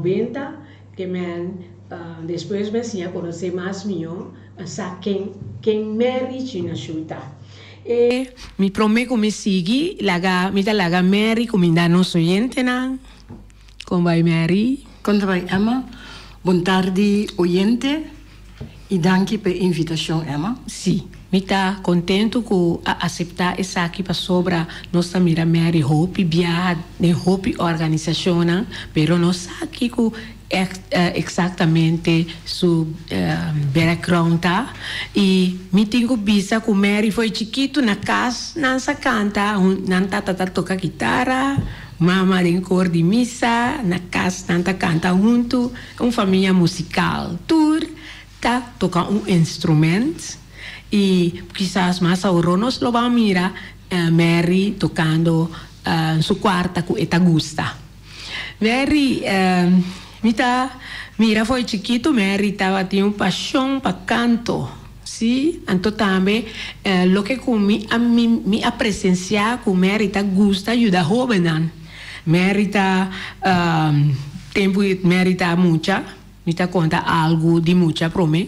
90, ke men despues mi a siña konosé mas mihó, a sa ken ken Mary Chinashu ta. E mi promé ku mi sigui laga mi ta laga Mary kumindá nos oyentenan. Kon bai Mary? Kon ta bai Emma? Bon tardi oyente i danki pa e invitashon Emma. Sí, mi ta kontentu ku a aseptá esaki pasobra nos ta mira Mary hopi biaha den hopi organisashonnan, pero no sa kiko eksaktamente su background ta. I mi tin ku bisa ku Mary fo'i chikitu na kas nan sa kanta, nan tata ta toka kitara, mama den kor di misa, na kas nan ta kanta huntu, un famia musikal. Tur ta toca un instrument y kisas mas awor nos lo ban mira Mary tocando su cuarta cu e ta gusta. Mary, mi ta mira for chikito Mary tabatin un pasion pa canto, si, anto tambe loke cu mi a mi a presencia cu Mary ta gusta yuda hobennan. Mary ta tempo Mary ta mucha. Mi ta konta algu di mucha promé.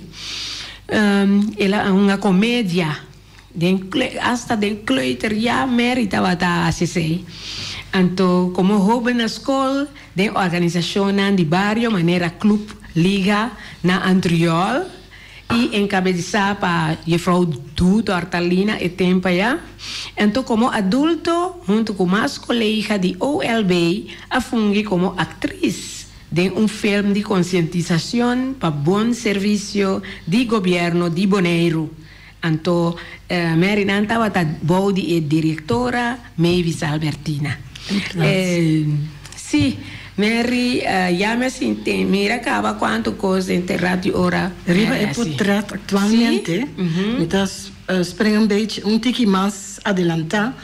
El a hunga komedia den asta den kleuter ya Mary tabata hasi esei. Anto komo hóben na skol den organisashonnan di bario manera Club Liga na Antriol i enkabesá pa Jefrou Dudu Artalina e tempu aya. Anto komo adulto huntu ku mas kolega di OLB a fungi komo aktris. Den un film di konsientisashon pa bon servisio di gobièrnu di Boneiru. Anto Mary nan tabata bou di e direktora Mavis Albertina. Sí, Mary ya mi a sinti mira kaba kuantu kos den te rat di ora. Riba e potret aktualmente mi ta spring un bechi un tiki mas adelantá.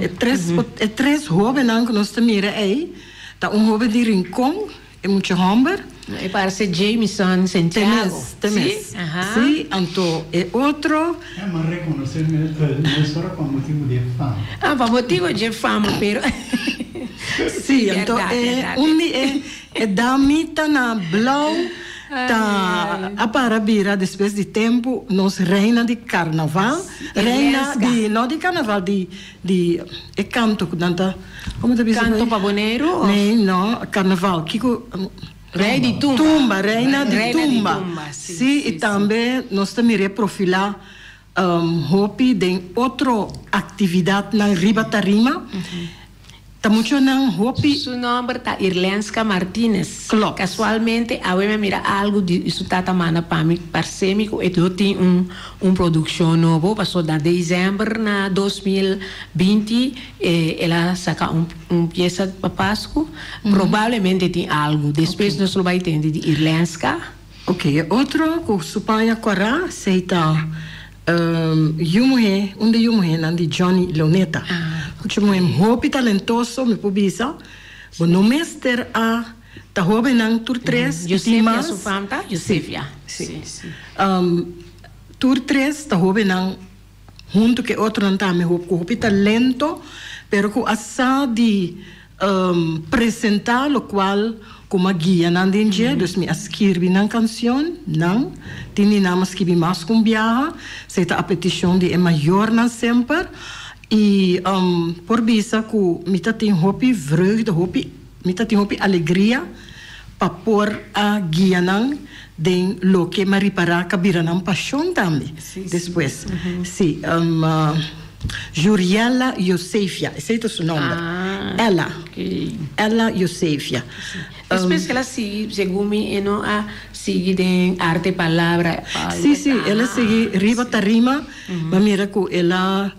E tres e tres hóbennan ku nos ta mira ei. Ta un hoben di Rincon, e mucha homber. E parse Jameson Santiago. Te mes, te mes. Si? Aha. Si, anto e otro. E m'a reconoce mesora pa motibu di e fama. Ah, pa motibu dje fama, pero. Si, anto e un di e e damita na blou ta a para bira despues di tempu nos reina di carnaval. Reina di, no di carnaval, di. Di e kanto ku nan ta, komo ta bisa Kanto pa Boneiru of? Nee, no, karnaval. Kiko? Rei di tumba. Tumba, reina di Reina di tumba. tumba, si, Si, si, i si. tambe nos ta mir'é profilá hopi den otro aktividatnan riba tarima. Ta mucho nan hopi. Su nomber ta Irlenska Martinez. Klopt. Casualmente awe mi a mira algo di su tata manda pa mi parce mi cu e lo tin un un produccion nobo paso na december na 2020 el a saca un un pieza pa Pascu. Probablemente tin algo. Despues nos lo bay tende di Irlenska. Ok, e otro cu su paña cora esey ta Yu muhé, un di yu muhénan di Johnny Leoneta. Mucha muhé hopi talentoso, mi por bisa. Bo no mester a ta hóbennan tur tres i tin Josefia mas. su fam ta? Josefia. Sí. Tur tres ta hóbennan huntu ku e otronan tambe ku hopi talento, pero ku a sa di Presentá lokual ku m'a guia nan den dje, dus mi a skirbi nan kansion, nan tin di nan m'a skibi mas ku un biaha, esei ta a petishon di e mayornan semper, i por bisa ku mi ta tin hopi vreugde, hopi mi ta tin hopi alegria pa por a guia nan den loke m'a ripará k'a bira nan pashon tambe despues. Sí. Juriella Josefia, esei ta su nomber. Ella. Ella Josefia. Despues el a sigui, segun mi, e no a sigui den arte palabra. Sí, sí, el a sigui riba tarima. Bo a mira ku el a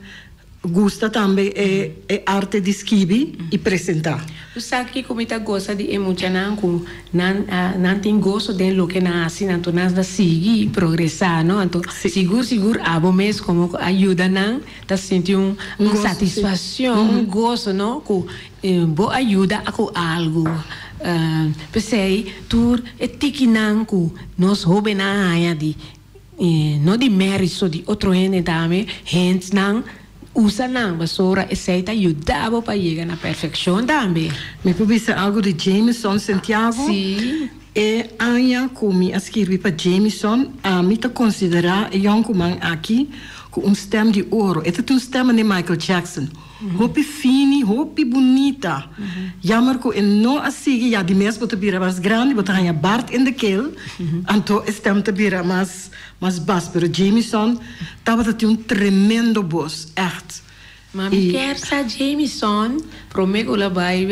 gusta tambe e arte di skibi i presentá. Bo sa kiko mi ta gosa di e muchanan ku nan nan tin goso den loke nan hasi, anto nan ta sigui progresá, no? Anto sigur sigur abo mes komo ku a yuda nan ta sinti un un satisfakshon, un goso, no? Ku bo a yuda ku algu. P'esei tur e tikinan ku nos hóbennan haña di no di Mary so di otro hende tambe, hentnan. Usa nan, pasobra esei ta yuda bo pa yega na perfekshon tambe. Mi por bisa algu di Jameson Santiago? Sí. E aña ku mi a skirbi pa Jameson, ami ta konsiderá e yònkuman aki ku un stèm di oro. E ta tin un stèm manera Michael Jackson. Hopi fini, hopi bunita. Jammer ku e no a sigui, ya di mes bo ta bira mas grandi, bo ta haña bart in de keel, anto e stèm ta bira mas mas bas. Pero Jamison tabata tin un tremendo bos, ègt. Ma mi kier sa Jamison prome ku el a bai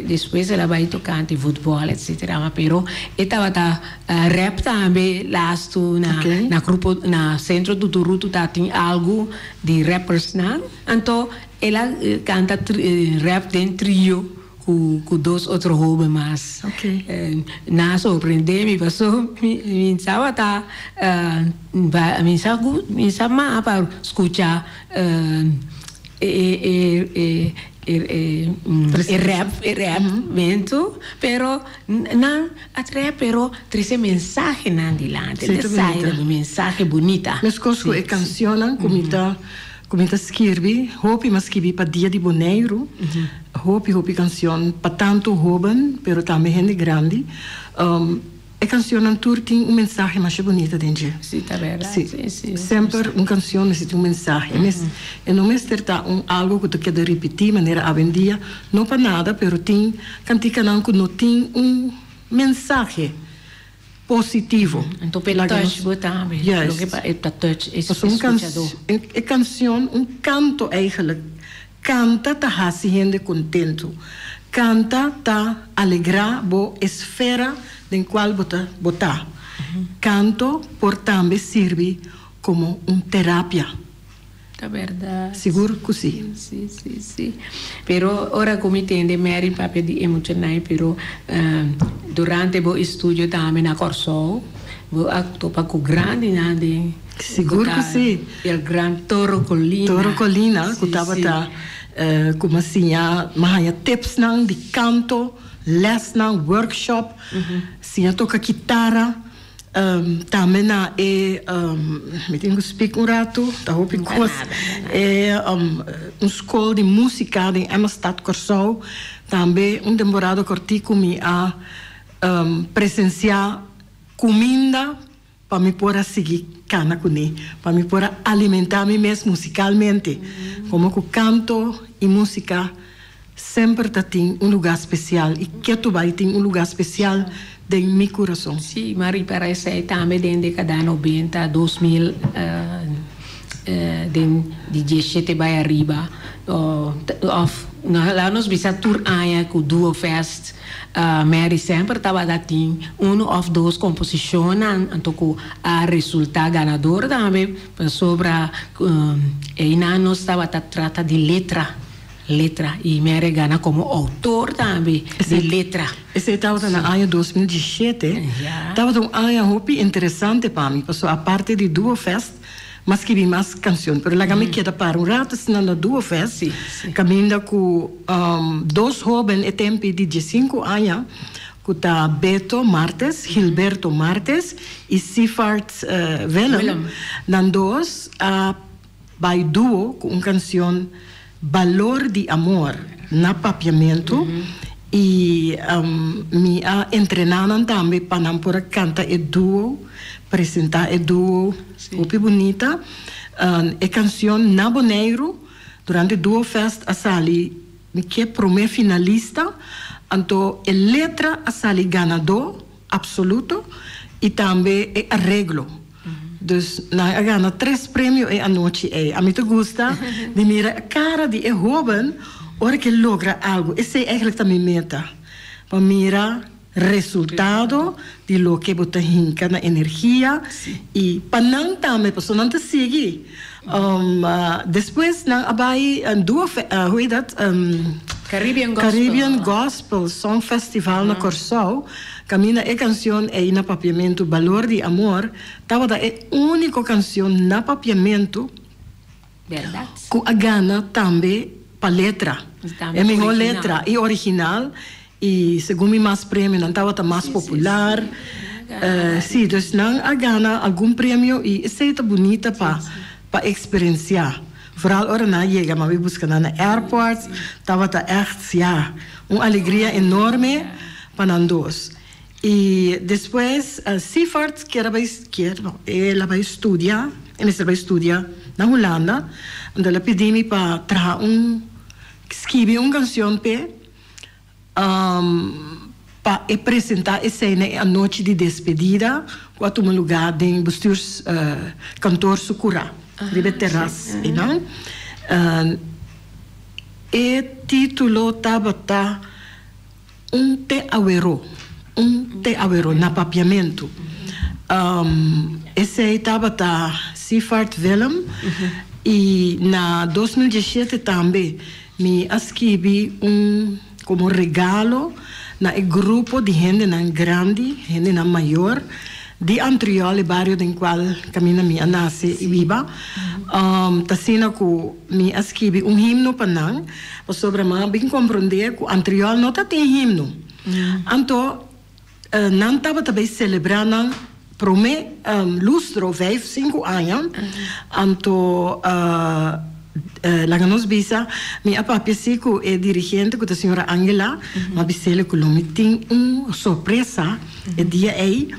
despues el a bai tokante futbòl etcetera ma pero e tabata rap tambe lastu na na grupo na Centro Tuturutu ta tin algu di rappersnan. Anto el a canta rap den trio cu dos otro hoben mas. Nan a sorprende mi paso mi tabata mi sa mi sa mas pa scucha e rap e rap mento pero nan a trae pero trece mensahenan dilanti mensahe bunita. Mescos cu e cancionnan cu mi ta Ku mi ta skirbi, hopi m'a skibi pa Dia di Boneiru, hopi hopi kansion pa tantu hoben pero tambe hende grandi. E kansionnan tur tin un mensahe masha bunita den dje. Sí, ta bèrdat. Sí, sí. Semper un kansion mester tin un mensahe. E no mester ta un algu ku ta keda ripití manera awendia, no pa nada pero tin kantikanan ku no tin un mensahe. Positivo. Anto p'e touch bo tambe. Juist. Loke pa e ta touch e Pasobra un can escuchador. e cancion, un canto eigenlijk, canta ta haci hende contento. Canta ta alegra bo esfera den cual bo ta bo ta. Canto por tambe sirbi como un terapia. Ta berdad. Sigur cu si. Si, si, si. Pero ora cu mi tende Mary papia di e muchanan pero durante bo estudio tambe na Corsou bo a topa cu grandinan den Sigur cu si. El gran Toro Colina. Toro Colina cu tabata cu mi a siña mi a haña tipsnan di canto, lesnan, workshop, siña toca kitara. Tambe na e, mi tin ku spik un ratu, ta hopi kos, e un skol di músika den Emmastad Kòrsou, tambe un temporada kòrtiku mi a presensiá kuminda pa mi por a sigui kana kuné, pa mi por a alimentá mi mes musikalmente, komo ku kanto i músika Semper ta tin un lugá spesial i ketu bai tin un lugá spesial den mi kurason. Sí, m'a ripara esei tambe den dekada nobenta, 2000, den di diesshete bai ariba, òf laga nos bisa tur aña ku Duo Fest, Mary semper tabata tin unu òf dos komposishonnan anto ku a resultá ganador tambe, pasobra einan nos tabata trata di letra. Letra y mi a regana como autor tambe di letra. Esey tabata na aña 2017. Tabata un aña hopi interesante pa mi pasobra aparte di Duo Fest mi a skibi mas cancion. Pero laga mi keda para un rato asina na Duo Fest caminda cu dos hoben e tempi di diescinco aña cu ta Beto Martes, Gilberto Martes y Sifart Willem. Nan dos a Bai duo ku un kansion Balor di Amor na papiamentu i mi a entrená nan tambe pa nan por a kanta e duo, presentá e duo hopi bunita. E kansion na Boneiru durante Duo Fest a sali mi ke promé finalista, anto e letra a sali ganadó absoluto i tambe e areglo. Dus nan a gana tres premio e anochi ei. A mi ta gusta di mira e cara di e hoben ora ke logra algo. Esei eigenlijk ta mi meta, pa mira resultado di loke bo ta hinka na energia i pa nan tambe, pasobra nan ta sigui. Despues nan a bai duo, hoe heet dat? Caribbean Gospel. Caribbean Gospel Song Festival na Kòrsou, kaminda e kansion ei na papiamentu Balor di Amor tabata e úniko kansion na papiamentu ku a gana tambe pa letra, e mihó letra i original i segun mi mas premionan tabata mas popular. Sí, dus nan a gana algun premio i esei ta bunita pa pa eksperensiá. Vooral ora nan a yega, m'a bai buska nan na airport, tabata ègt, ya, un alegria enorme pa nan dos. I despues Sifart kier a bai, kier no, el a bai studia, e mester bai studia na Hulanda, anto el a pidi mi pa traha un, skibi un kanshon p'e, pa e presentá esei na e anochi di despedida ku a tuma lugá den bestuurskantoor su kurá riba e teras einan. E título tabata Un te aweró, Un te aweró na papiamentu. Esei tabata Sifart Willem i na 2017 tambe Mi a skibi un komo regalo na e grupo di hendenan grandi, hendenan mayor, di Antriol, e bario den kual kaminda mi a nase i biba. Ta asina ku mi a skibi un himno pa nan, pasobra mi a bin komprondé ku Antriol no ta tin himno. Anto nan tabata bay selebrá nan promé lustro, vijf, sinku aña. Anto laga nos bisa, mi a papia si ku e dirigente ku ta señora Angela, mi a bis'el ku lo mi tin un sorpresa e dia ei.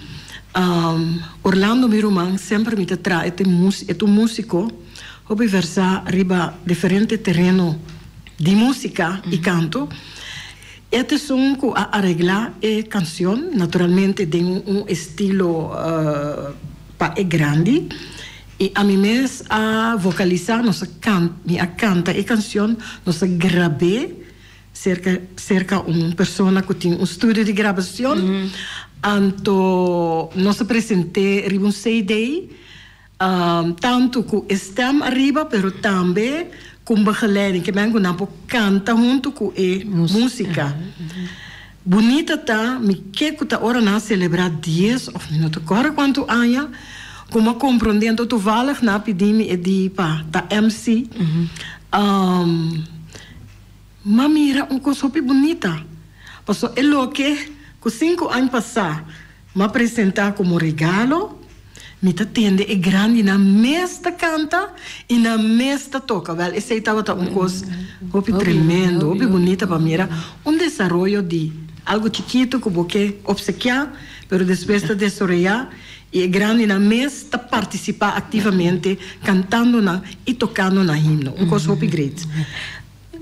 Orlando mi ruman semper mi ta traha, e ta un músiko hopi versá riba diferente tereno di músika i kanto. E ta esun ku a areglá e kansion, naturalmente den un estilo pa e grandi, i ami mes a vokalisá, nos a kan, mi a kanta e kansion, nos a grab'é serka serka un persona ku tin un studio di grabacion, anto nos a present'é riba un CD. Tantu ku e stem ariba pero tambe ku un begeleiding ke men ku nan por kanta huntu ku e musika. Bunita ta mi ke ku ta ora nan a selebrá dies òf mi no ta kòrda kuantu aña ku mi a komprondé anto toevallig nan a pidi mi e di pa ta MC. M'a mira un kos hopi bunita pasobra e loke ku sinku aña pasá M'a presentá komo regalo, mi ta tende e grandinan mes ta kanta i nan mes ta toka. Wèl, esei tabata un kos hopi tremendo, hopi bunita pa mira un desaroyo di algu chikitu ku bo ke opsekiá, pero despues ta desaroyá i e grandinan mes ta partisipá aktivamente kantando nan i tokando nan himno. Un kos hopi great.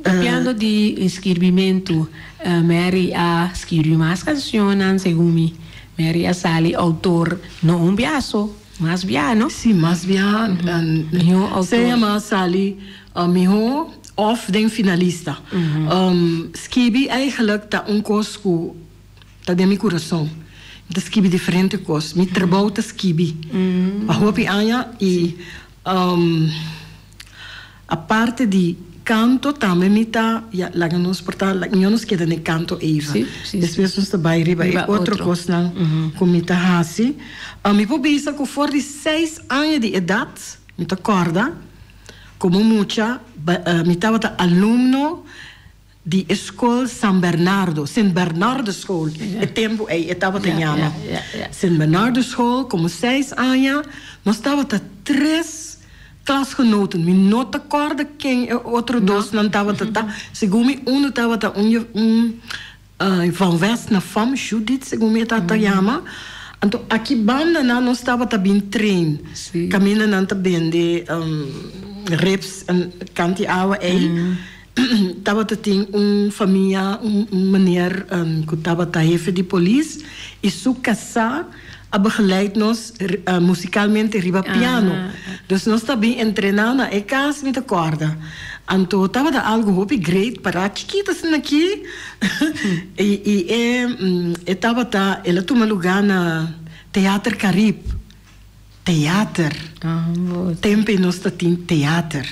Papiando di skirbimentu, Mary a skirbi mas kanshonnan segun mi. Mary a sali outor no un bia so, mas bia, no? Sí, mas bia. Mihó outor. Sea mas sali mihó òf den finalista. Skibi eigenlijk ta un kos ku ta den mi kurason. Mi ta skibi diferente kos. Mi trabou ta skibi pa hopi aña i. Aparte di kanto tambe mi ta, ya, laga nos por ta, mihó nos keda den kanto Eva. Sí, sí. Despues nos ta bai riba e otro kosnan ku mi ta hasi. Mi por bisa ku for di seis aña di edat, mi ta kòrda, komo mucha mi tabata alumno di e skol San Bernardo, Sint Bernarduschool, e tempu ei e tabata yama Sint Bernarduschool, komo seis aña nos tabata tres klasgenoten, mi no ta kòrda ken e otro dosnan tabata ta, segun mi unu tabata un un van West na fam, Judith segun mi e tabata yama, anto aki bandanan nos tabata bin train, kaminda nan ta bende rips en kanti awa ei. Tabata tin un famia, un meneer cu tabata hefe di polis y su casa a begeleid nos musicalmente riba piano. Dus nos ta bin entrena na e cas, mi ta corda. Anto tabata algo hopi great para chikito asina aki y e tabata, el a tuma lugar na Theater Carib. Teater. Tempe nos ta tin teater.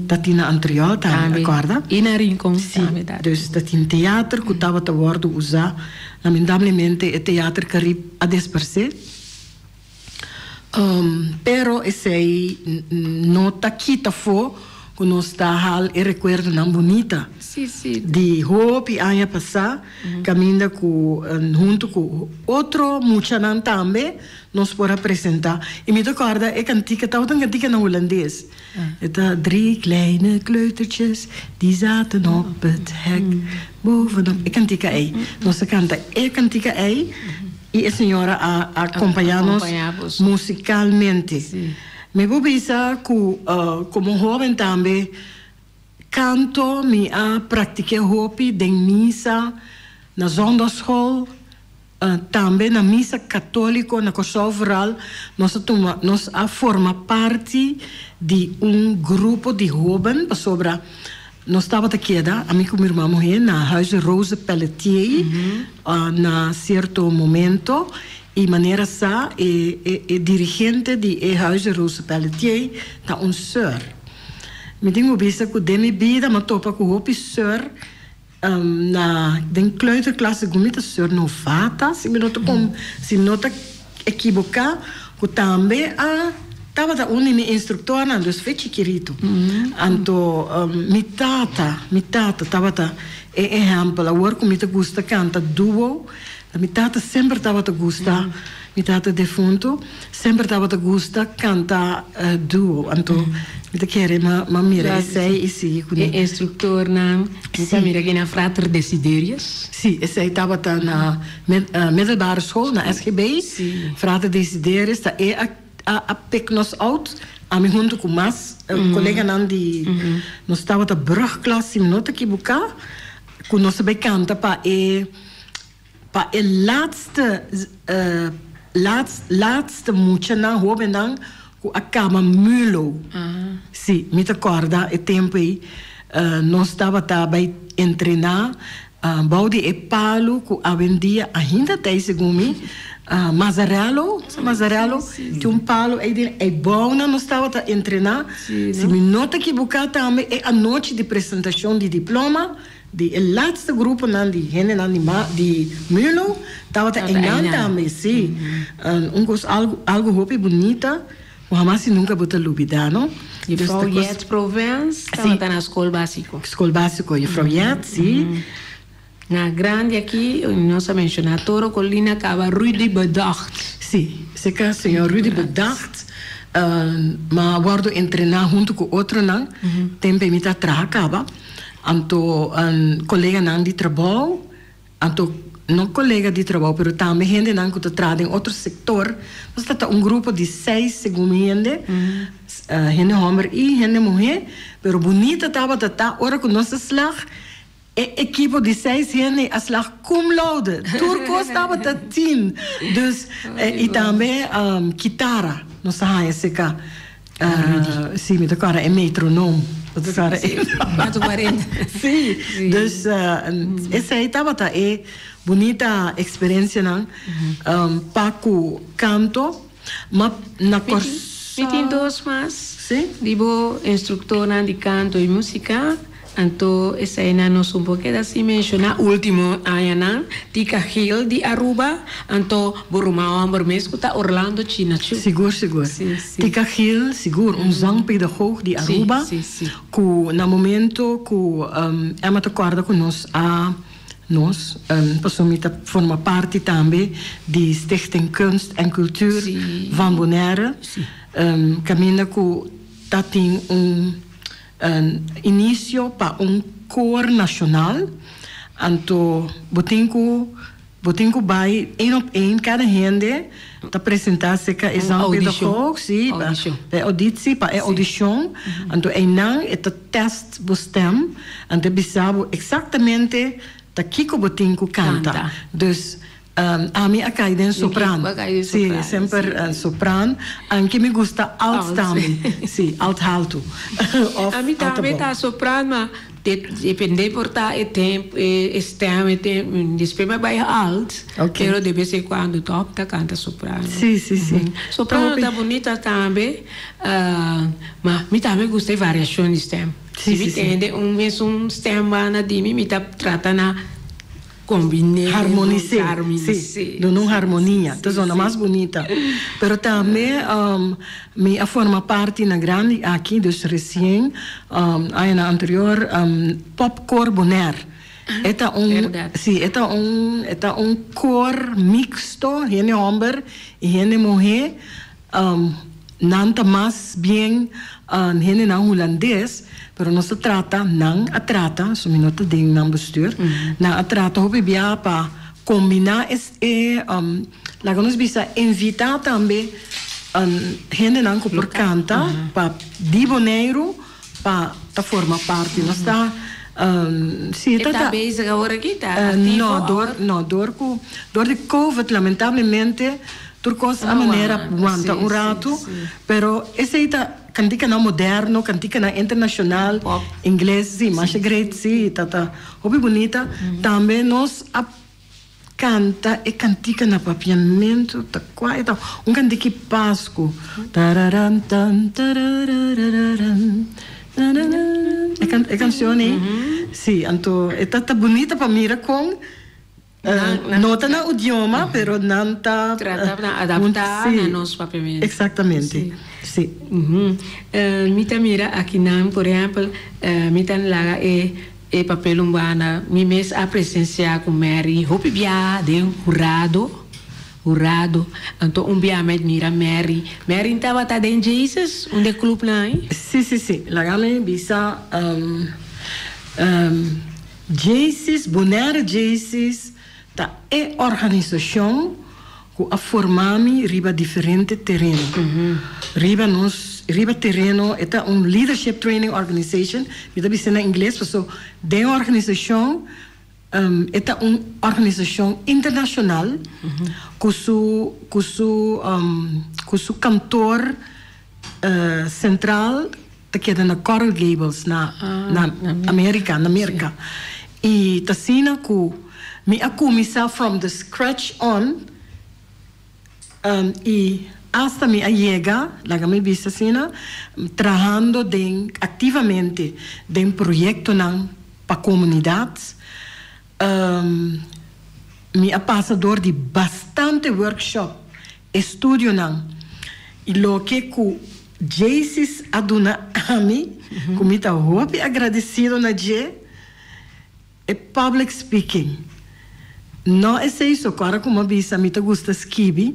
Ta tin na Antriol tambe, acorda? Y na Rincon tambe ta tin. Dus ta tin teater cu tabata wordo usa. Lamentablemente e teater Carib a dispersé. Pero esey no ta kita afo. ku nos ta hal e rekuerdonan bunita di hopi aña pasá kaminda ku huntu ku otro muchanan tambe nos por a presentá. I mi ta kòrda e kantika tabata un kantika na hulandes. E ta Drie kleine kleutertjes die zaten op het hek bovenop. E kantika ei. Nos a kanta e kantika ei i e señora a akompañá nos musikalmente. Mi por bisa ku komo hóben tambe kanto mi a praktik'é hopi den misa, na zondagschool. Tambe na misa katóliko na Kòrsou vooral nos a tuma nos a forma parti di un grupo di hóben pasobra nos tabata keda, ami ku mi ruman muhé, na Huize Rose Pelletier na sierto momento i manera sa e e dirigente di e Huize Rose Pelletier ta un sùr. Mi tin ku bisa ku den mi bida mi a topa ku hopi sùr. Na den kleuterklas segun mi ta seur novata si mi no ta kom si mi no ta ekiboká ku tambe a tabata un di mi instruktornan dus fe chikiritu anto mi tata mi tata tabata e ehèmpel awor ku mi ta gusta kanta duo mi tata semper tabata gusta Mi tata defuntu semper tabata gusta canta duo, anto mi ta kere ma mira esey y sigui cu ne. E instructornan, mi ta mira aki na Frater Desiderius. Si, esey tabata na middelbare school, na SGB. Frater Desiderius ta e a pick nos out, ami hunto cu mas coleganan di, nos tabata brugklas si mi no ta ekiboca, cu nos a bay canta pa e. Pa e laatste laatste muchanan, hobennan ku a kaba mulo. Si, mi ta kòrda e tempu ei nos tabata bai entrená bou di e palu ku awendia ainda ta ei segun mi, Mazarello, sa Mazarello? Tin un palu ei den ei bounan nos tabata entrená. Si mi no ta kibuká tambe e anochi di presentashon di diploma. Di e laatste gruponan di hendenan di ma di Mulo tabata einan tambe, si. Un kos algu algu hopi bunita ku hamas i nunka bo ta lubida, no? Juffrouw Jet Provence tabata na skol básiko. Skol básiko, juffrouw Jet, si. Na grandi aki nos a menshoná Toro Colina kaba Rudy Bedacht. Si, seka señor Rudy Bedacht ma wòrdu entrená huntu ku otronan tempu e mi ta traha kaba. Anto koleganan di trabou, anto no kolega di trabou pero tambe hendenan ku ta traha den otro sektor, nos ta ta un grupo di seis segun mi hende, hende hòmber i hende muhé, pero bunita tabata ta ora ku nos a slag e ekipo di seis hende a slag cum laude, tur kos tabata tin, dus i tambe kitara nos a haña seka. Sí, mi ta kòrda e metronoom. Bo ta kòrda e? Cuatro cuarenta. Sí. Dus esei tabata e bunita eksperensianan pa ku kanto. Ma na Kòrsou. Mi tin dos mas. Sí. Di bo instruktornan di kanto i músika. Anto eseinan nos un por keda sin menshoná último añanan, Tika Gil di Aruba, anto bo ruman hòmber mes ku ta Orlando Chinachu. Sigur, sigur. Sí, sí. Tika Gil, sigur, un zangpedagoog di Aruba, Sí, sí, sí. ku na momento ku Emma ta kòrda ku nos a, nos, pasobra mi ta forma parti tambe di Stichting Kunst en Cultuur van Bonaire, kaminda ku ta tin un. Inicio pa un koor nacional, anto bo tin cu bo tin cu bay een op een, cada hende ta presenta cerca e zangpedagoog, si, pa e auditie, pa e audicion, anto eynan e ta test bo stem, anto e bisa bo exactamente ta kico bo tin cu canta. Dus Ami a kai den sopran. Sí, semper sopran. Anke mi gusta alt tambe. Sí, alt haltu. Of Ami tambe ta sopran, ma depende por ta e temp, e stem, e temp. Despues mi a bai alt, pero de bes en cuando tòg ta kanta soprano. Sí, sí, sí. Soprano ta bunita tambe, ma mi tambe gusta e variashon di stem. Si mi tende un mesun stem banda di mi, mi ta trata na. Kombiné. Harmonis'é. Sí, duna un harmonia. Ta zona mas bunita. Pero tambe mi a forma parti na grandi aki, dus resien, añanan anterior, Popkoor Bonaire. E ta un, sí, e ta un, e ta un koor mixto, hende hòmber i hende muhé. Nan ta mas bien hendenan hulandes, pero nos ta trata, nan a trata, so mi no ta den nan bestuur, nan a trata hopi bia pa kombiná e, laga nos bisa invitá tambe hendenan ku por kanta pa di Boneiru pa ta forma parti. Nos ta, si ta. E ta bezig awor aki? Ta aktivo awor? No, dor, no, dor ku, dor di covid lamentablemente Tur kos a manera wanta un ratu, pero esei ta kantikanan moderno, kantikanan internashonal, ingles, si, masha great, si, ta ta hopi bunita. Tambe nos a kanta e kantika na papiamentu, ta kua e ta? Un kantiki Pasku, tararan tan tararararan tararan, e kanshon ei, si, anto e ta ta bunita pa mira kon. No ta na udioma, pero nan ta. Trata na adapta na nos papiamentu. Exactamente, si. Mi ta mira akinan, por ehempel, mi ta laga e e papel un banda. Mi mes a presencia cu Mary hopi biaha den hurado, hurado. Anto un biaha mi a mira Mary. Mary tabata den Jesus, un de clubnan ai? Si, si, si. Laga mi bisa. Jaycees, Bonaire Jaycees ta e organisashon ku a forma mi riba diferente tereno. Riba nos, riba tereno, e ta un leadership training organization, mi ta bisa na ingles paso den e organisashon e ta un organisashon internashonal ku su ku su ku su kantoor sentral ta keda na Coral Gables na na America, na Merca. Y ta asina cu mi a cuminsa from the scratch on y hasta mi a yega, laga mi bisa asina, trahando den activamente den proyectonan pa comunidad. Mi a pasa door di bastante workshop, estudionan y loke cu Jaycees a duna ami, cu mi ta hopi agradecido na dje, e public speaking. No esey so, cu ora cu mi a bisa mi ta gusta skibi,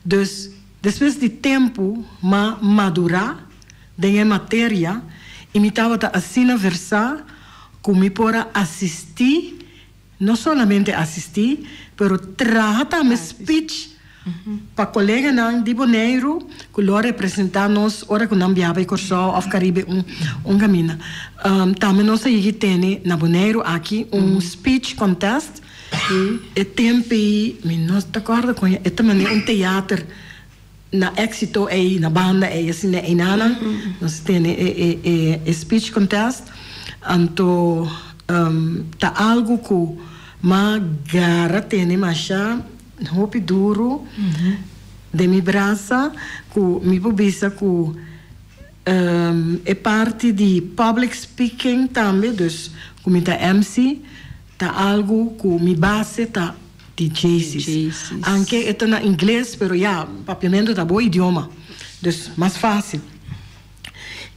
dus despues di tempo m'a madura den e materia y mi tabata asina versa cu mi por a asisti, no solamente asisti, pero traha tambe speech pa coleganan di Boneiru cu lo a representa nos ora cu nan biaha bay Corsou of Caribe un un caminda. Tambe nos a yigi tene na Boneiru aki un speech contest. E tempo ey mi no ta corda con e ta mane un theater na Exito ey, na banda ey, asina eynanan nos a tene e e e speech contest. Anto ta algo cu m'a gara tene masha hopi duro den mi brasa cu mi por bisa cu e parti di public speaking tambe, dus cu mi ta MC, ta algo cu mi base ta di Jaycees. Anke e ta na ingles, pero ya, papiamento ta bo idioma, dus mas facil.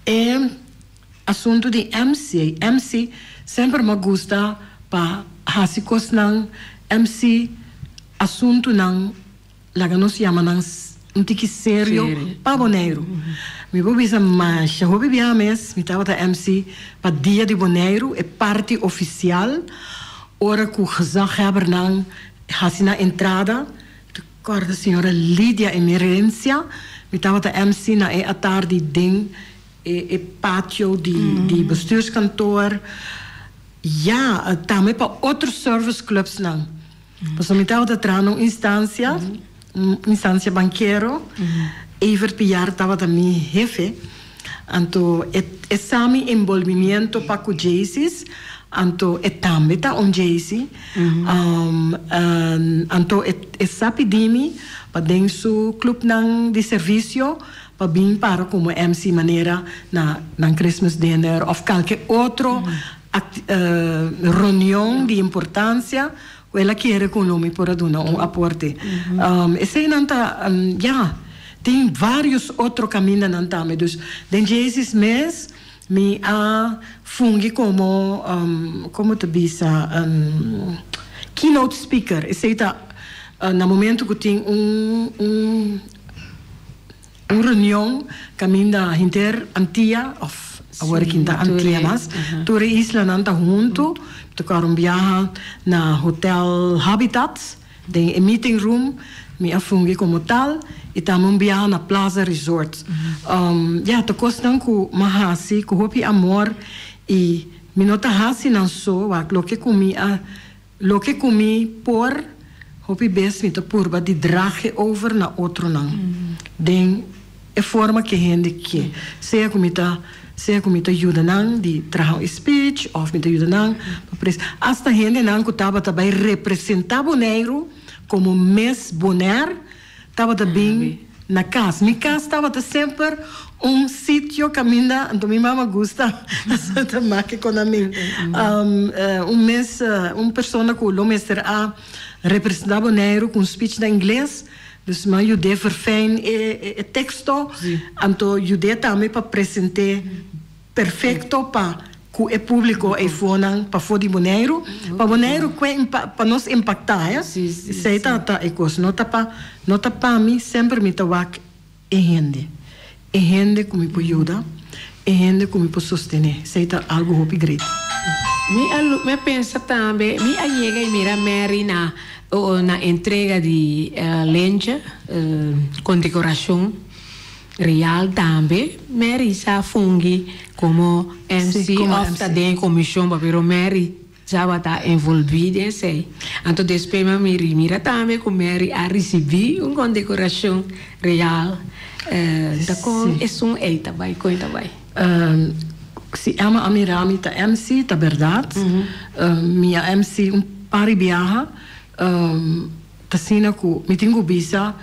E asunto di MC, MC semper m'a gusta pa haci cosnan, MC asuntonan laga nos yama nan un tiki serio pa Boneiru. Mi por bisa masha hopi biaha mes mi tabata MC pa Dia di Boneiru, e parti oficial, ora cu gezaghebbernan haci nan entrada. Mi ta corda señora Lydia Emerencia, mi tabata MC na e atardi den e patio di bestuurskantoor. Ya, tambe pa otro service clubsnan. Pasobra mi tabata traha na un instancia, un instancia bankero. Evert Piar tabata mi hefe. Anto e e sa mi enbolbimiento pa cu Jaycees, anto e tambe ta un Jaycee. Anto e e sa pidi mi pa den su clubnan di servicio pa bin para como MC manera na nan Christmas dinner of calke otro reunion di importancia. ku el a kere ku lo mi por a duna un aporte. Eseinan ta, ya, tin vários otro kamindanan tambe. Dus den Jaycees mes mi a fungi komo, komo ta bisa, keynote speaker. Esei ta na momento ku tin un un. Un reunion kaminda henter Antia, òf awor aki ta Antia mas, tur e islanan ta huntu. Mi ta kòrda un biaha na Hotel Habitat, den e meeting room, mi a fungi komo tal, i tambe un biaha na Plaza Resort. Ya, ta kosnan ku mi a hasi ku hopi amor i mi no ta hasi nan so, wak loke ku mi a Loke ku mi por, hopi bes mi ta purba di drag e over na otronan den e forma ke hende ke. Sea ku mi ta sea ku mi ta yuda nan di traha un speech òf mi ta yuda nan pa pres. Asta hendenan ku tabata bai representá Boneiru komo Miss Bonaire tabata bin na kas. Mi kas tabata semper un sitio kaminda, anto mi mama gusta ta make kon a mi. Un mes, un persona ku lo mester a representá Boneiru ku un speech na ingles, dus mi a yud'é verfijn e teksto, anto yud'é tambe pa present'é Perfecto pa cu e publico eyfonan pafo di Boneiru, pa Boneiru cue pa nos impacta he, esey ta ta e cos, no ta pa no ta pa mi, semper mi ta wak e hende, e hende cu mi por yuda, e hende cu mi por sostene, esey ta algo hopi great. Mi a mi a pensa tambe, mi a yega y mira Mary na na entrega di lentje, condecoracion. Real tambe Mary sa fungi como MC of ta den e comision pero Mary tabata envolvi den esey. Anto despues mi a mira mira tambe cu Mary a ricibi un condecoracion real. Ta con esun ey ta bay? Con e ta bay? Si Emma a mira mi ta MC ta berdad. Mi a MC un par di biaha. Ta asina cu mi tin cu bisa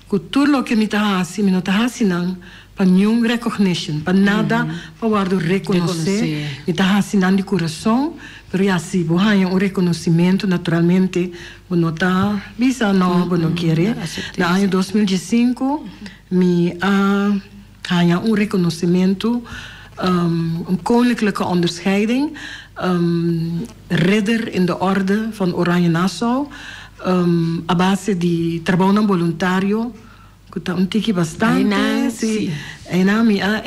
Ku tur loke mi ta hasi, mi no ta hasi nan pa niun recognition, pa nada pa wòrdu rekonosé. Mi ta hasi nan di kurason, pero ya si bo haña un rekonosimentu, naturalmente bo no ta bisa no, bo no kere. Na aña 2015 mi a haña un rekonosimentu, un koninklijke onderscheiding, Ridder in de Orde van Oranje Nassau, a base di trabounan boluntario ku ta un tiki bastante. Sí, einan mi a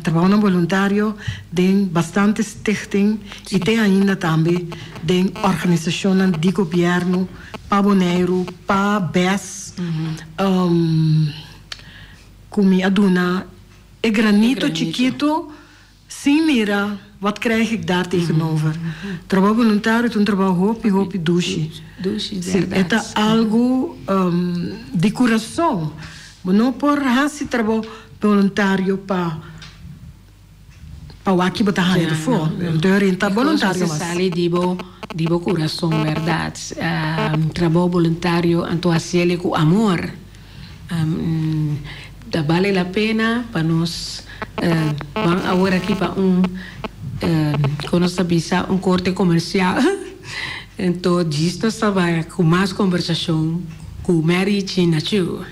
trabounan boluntario den bastante stichting i te ainda tambe den organisashonnan di gobièrnu pa Boneiru, pa bes, ku mi a duna e granito chikitu. Sin mira, wat krijg ik daar tegenover? Trabou boluntario ta un trabou hopi, hopi dushi. Si, e ta algu di kurason. Bo no por hasi trabou boluntario pa pa wak ki bo ta haña dafó. Bo ta renta boluntario mas. E kos mester sali di bo di bo kurason, bèrdat. Trabou boluntario anto hasiel ku amor. Ta bale la pena pa nos ban awor aki pa un kon nos ta bisa un korte komersial. Ento djis nos ta bai ku mas kombersashon ku Mary China Chu.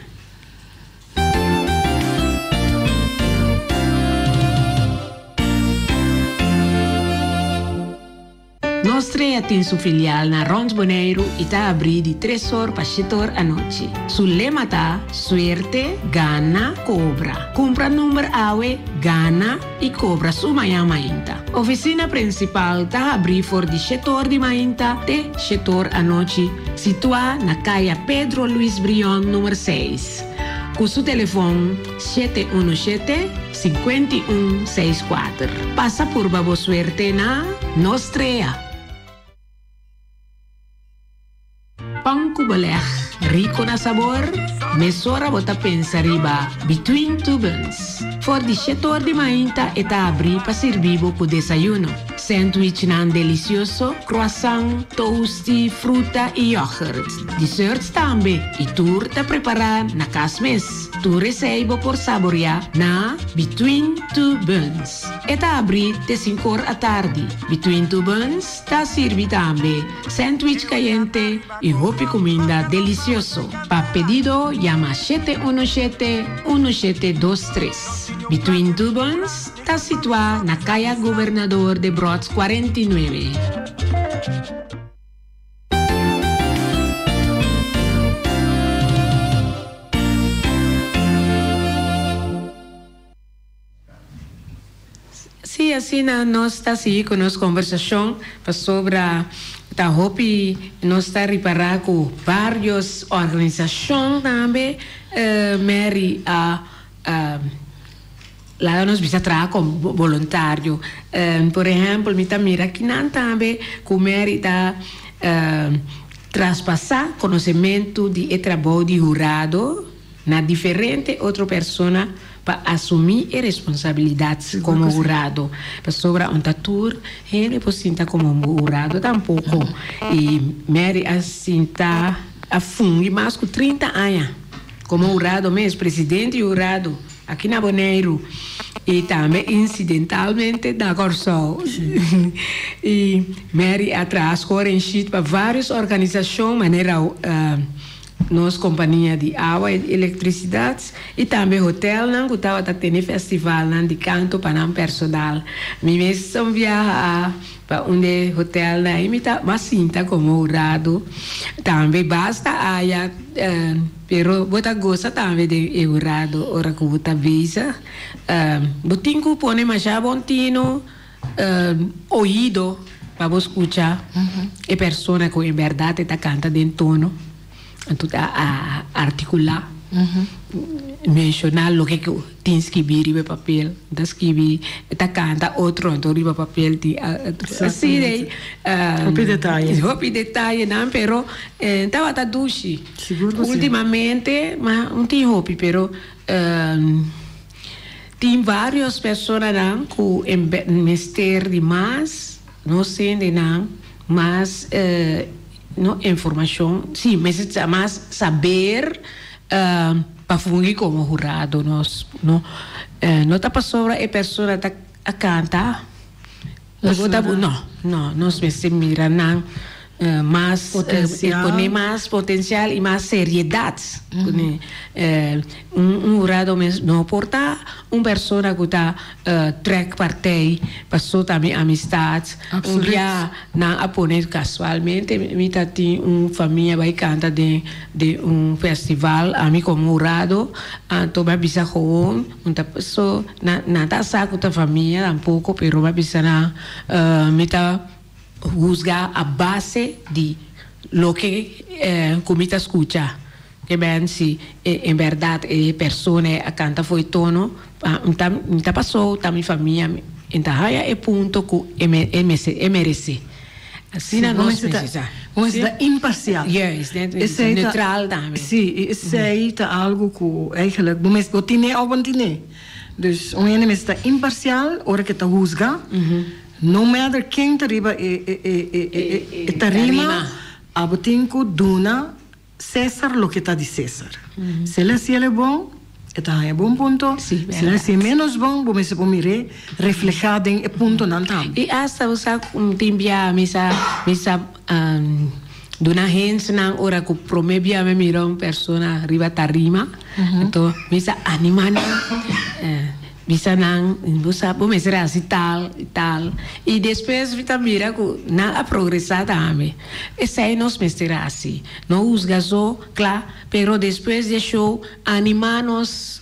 Nos Strea tin su filial na rond Boneiru i ta abrí di tres or pa shete or anochi. Su lema ta, Suerte, gana, kobra. Kumpra number awe, gana i kobra su mañan mainta. Ofisina prinsipal ta habrí for di shete or di mainta te shete or anochi, situá na Kaya Pedro Luis Brion number seis. Ku su telefon 717 51 64. Pasa purba bo suerte na Nos Trea. Pan ku beleg. Rico na sabor? Mesora bo ta pensa riba Between Two Buns. For di shetor di mainta e ta abri pa sirbi bo ku desayuno. Sandwichnan delicioso, croissant, toasty, fruta y yoghurt. Desserts tambe y tur ta prepara na cas mes. Tur esey bo por saborea na Between Two Buns. E ta abri te sinkor atardi. Between Two Buns ta sirbi tambe sandwich cayente y hopi cuminda delicioso. Pa pedido yama 717 1723. Between Two Buns ta situa na Kaya Gobernador Debrot 49. Sí, asina nos ta sigui ku nos kombersashon pasobra ta hopi nos ta ripará ku vários organisashon tambe Mary a laga nos bisa traha komo boluntario. Por ehèmpel mi ta mira kinan tambe ku Mary ta traspasá konosementu di e trabou di hurado na diferente otro persona pa asumí e responsabilidat komo hurado. Pasobra un ta tur hende por sinta komo hurado tampoko. I Mary a sinta, a fungi mas ku 30 aña komo hurado mes, presidente di hurado aki na Boneiru i tambe insidentalmente na Kòrsou. I Mary a traha scoring sheet pa vários organisashon manera Nos kompania di awa i elektrisidat i tambe hotelnan ku tabata tene festivalnan di kanto pa nan personal. Mi mes un biaha a pa un de hotelnan i mi ta mas sinta komo hurado tambe basta aya pero bo ta gosa tambe den e hurado ora ku bo ta bezig. Bo tin ku pone masha bon tino. Oido pa bo skucha e persona ku en bèrdat e ta kanta den tono, anto ta artikulá, menshoná loke ku tin skibí riba e papel, ta skibi, e ta kanta otro anto riba papel tin así dei. Hopi detaye. Hopi detayenan pero tabata dushi. Ultimamente, ma no tin hopi pero. Tin varios personanan cu mester di mas, nos hendenan, mas no informacion, si, mester ta mas saber pa fungi como hurado nos no no ta pasobra e persona ta a canta no no nos mester mira nan. Mas Potencial. Pone mas potencial y mas seriedad. Pone un hurado mes no por ta un persona cu ta trek partij paso ta mi amistad. Un bia nan a pone casualmente mi ta tin un famia bay canta den den un festival ami como hurado anto mi a bisa gewoon un ta paso nan ta sa cu ta famia tampoco pero mi a bisa nan mi ta Huzga a base di loke ku mi ta skucha. Ke ben si en bèrdat e persona a kanta for e tono, mi ta pasó, ta mi famia, e ta haña e punto ku e meresé. Asina nos mester sa. Bo mester ta imparsial. Juist, neutral tambe. Si, i esei ta algu ku eigenlijk bo mester, bo tine òf bo no tine. Dus un hende mester ta imparsial ora ku e ta huzga. No matter ken ta riba e tarima, abo tin ku duna Cesar loke ta di Cesar. Si el hasi el e bon, e ta haña bon punto, si el hasi e ménos bon, bo mester por mir'é reflehá den e puntonan tambe. I asta bo sa ku tin bia mi sa mi sa duna hensnan ora ku promé bia mi mira un persona riba tarima, anto mi sa animá nan. Bisa nan, Bo sa, bo mester hasi tal i tal. I despues mi ta mira ku nan a progresá tambe. Esei nos mester hasi. No husga so, kla, pero despues di e show animá nos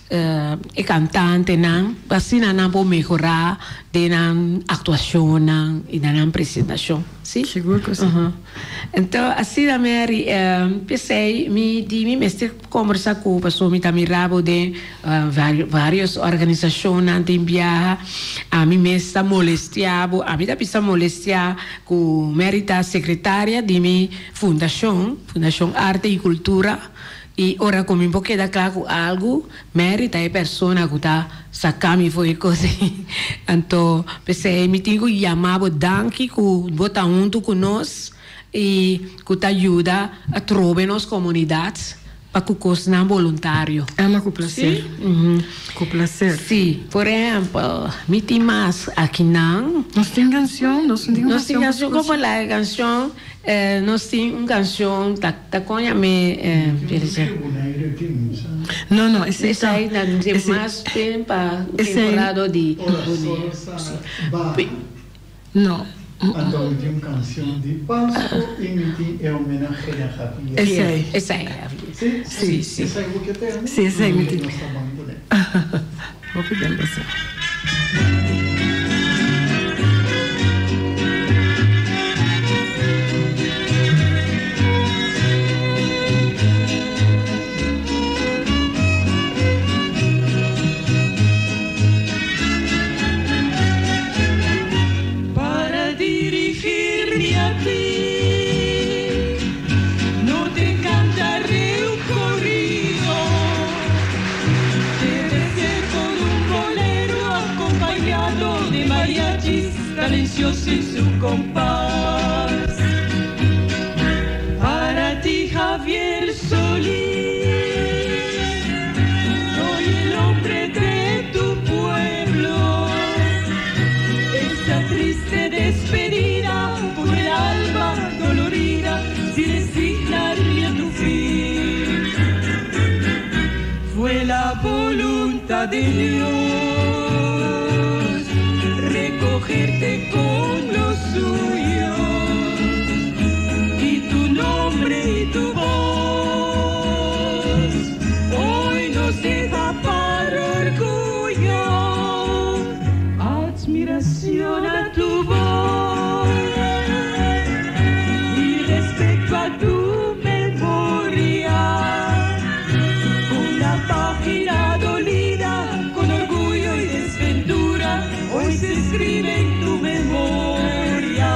e kantantenan pa asina nan por mehorá den nan aktuashonnan i den nan presentashon. Si? Sigur ku si. Anto asina Mary, p'esei mi di mi mester kombersa ku pasobra mi ta mira bo den varios organisashonnan tin biaha. Ami mes ta molestia bo, ami ta bisa molestia ku Mary ta sekretaria di mi fundashon, Fundashon Arte i Kultura. I ora ku mi por keda kla ku algu, Mary ta e persona ku ta saka mi for e kos ei. Anto, p'esei mi tin ku yama bo danki ku bo ta huntu ku nos i ku ta yuda atrobe nos komunidat pa ku kosnan boluntario. Ama ku plaser. Ku plaser. Sí. Por ehèmpel, mi tin mas akinan. Nos tin kanshon, nos tin kanshon. Nos tin kanshon, komo la e kanshon? Nos tin un canción ta ta con yam'é No no esei ta Esei ta di mas bien pa temporada di Bonaire. No. Anto mi tin un canción di Pasco y mi tin e homenahe na Javier. Esei. Esei Javier. Si? Si si. Esei bo ke tende? Si esei mi tin. Nos ta ban kuné. Hopi bien pasá. Para dirigirme a ti No te cantaré un corrido Debe ser con un bolero acompañado de mariachis Cadencioso en su compás Para ti Javier Solís Soy el hombre de tu pueblo Esta triste despedida con el alma dolorida Sin resignarme a tu fin Fue la voluntad de Dios Recogerte con los suyos Y tu nombre y tu voz Hoy nos deja para orgullo Admiración a tu voz Y respeto a tu memoria Una página dolida con orgullo y desventura Hoy se escribe en tu memoria.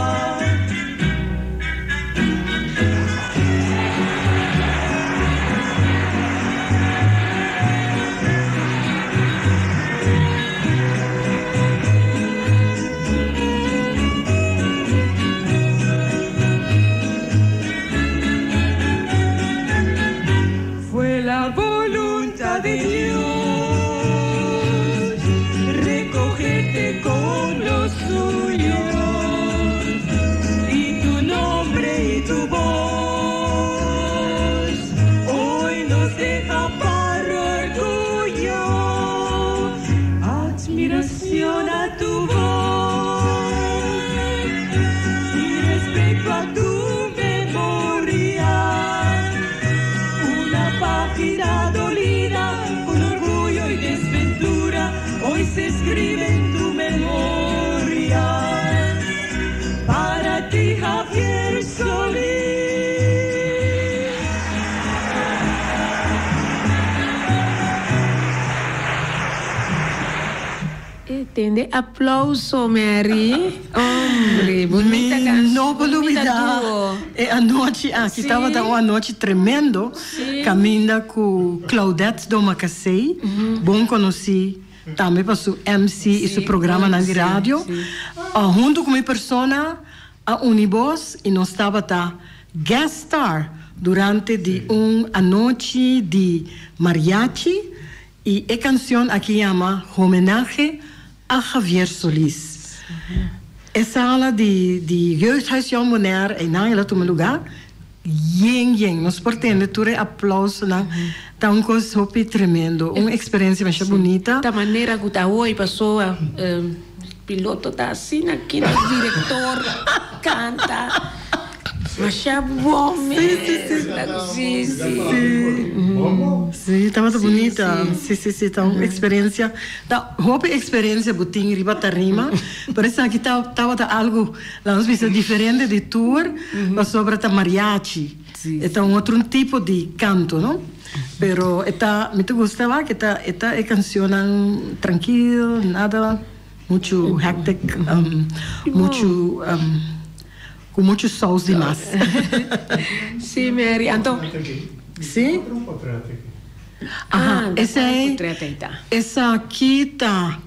Fue la voluntad de Dios recogerte con los suyos y tu nombre y tu voz hoy nos deja para orgullo, admiración a tu voz y respeto a tu memoria. Una página dolida con orgullo y desventura hoy se escribe en tu memoria. Para ti, Javier Solís. Tende aplauso Mary. Hombre, bunita Mi canción. no por bunita lubida duo. e anochi aki. Sí. Tabata un anochi tremendo. Sí. Caminda cu Claudette Domacassé, bon conoci tambe pa su MC y su Sí, programanan di sí, radio. sí. Hunto cu mi persona a uni bos y nos tabata guest star durante di un anochi di mariachi y e cancion aki yama Homenahe a Javier Solis. E sala di di Jeugdhuis Jong Bonaire einan el a tuma lugar yen yen nos por tende tur e aplausonan ta un cos hopi tremendo un experiencia masha bunita. Ta manera cu ta hoy pasobra piloto ta asina aki nos director canta. Masha bon mes. Si, Si, si. Si, tabata bunita. Si, si, si, ta un experiencia. Ta hopi experiencia bo tin riba tarima, pero esaki ta tabata algo, laat nos bisa, diferente di tur, pasobra ta mariachi. E ta un otro tipo di canto, no? Pero e ta, mi ta gusta wak, e ta, e ta e cancionnan trankil, nada mucho hectic, mucho, cu mucho saus di mas. Si, Mary, anto. Si? Aha, esei, esaki ta,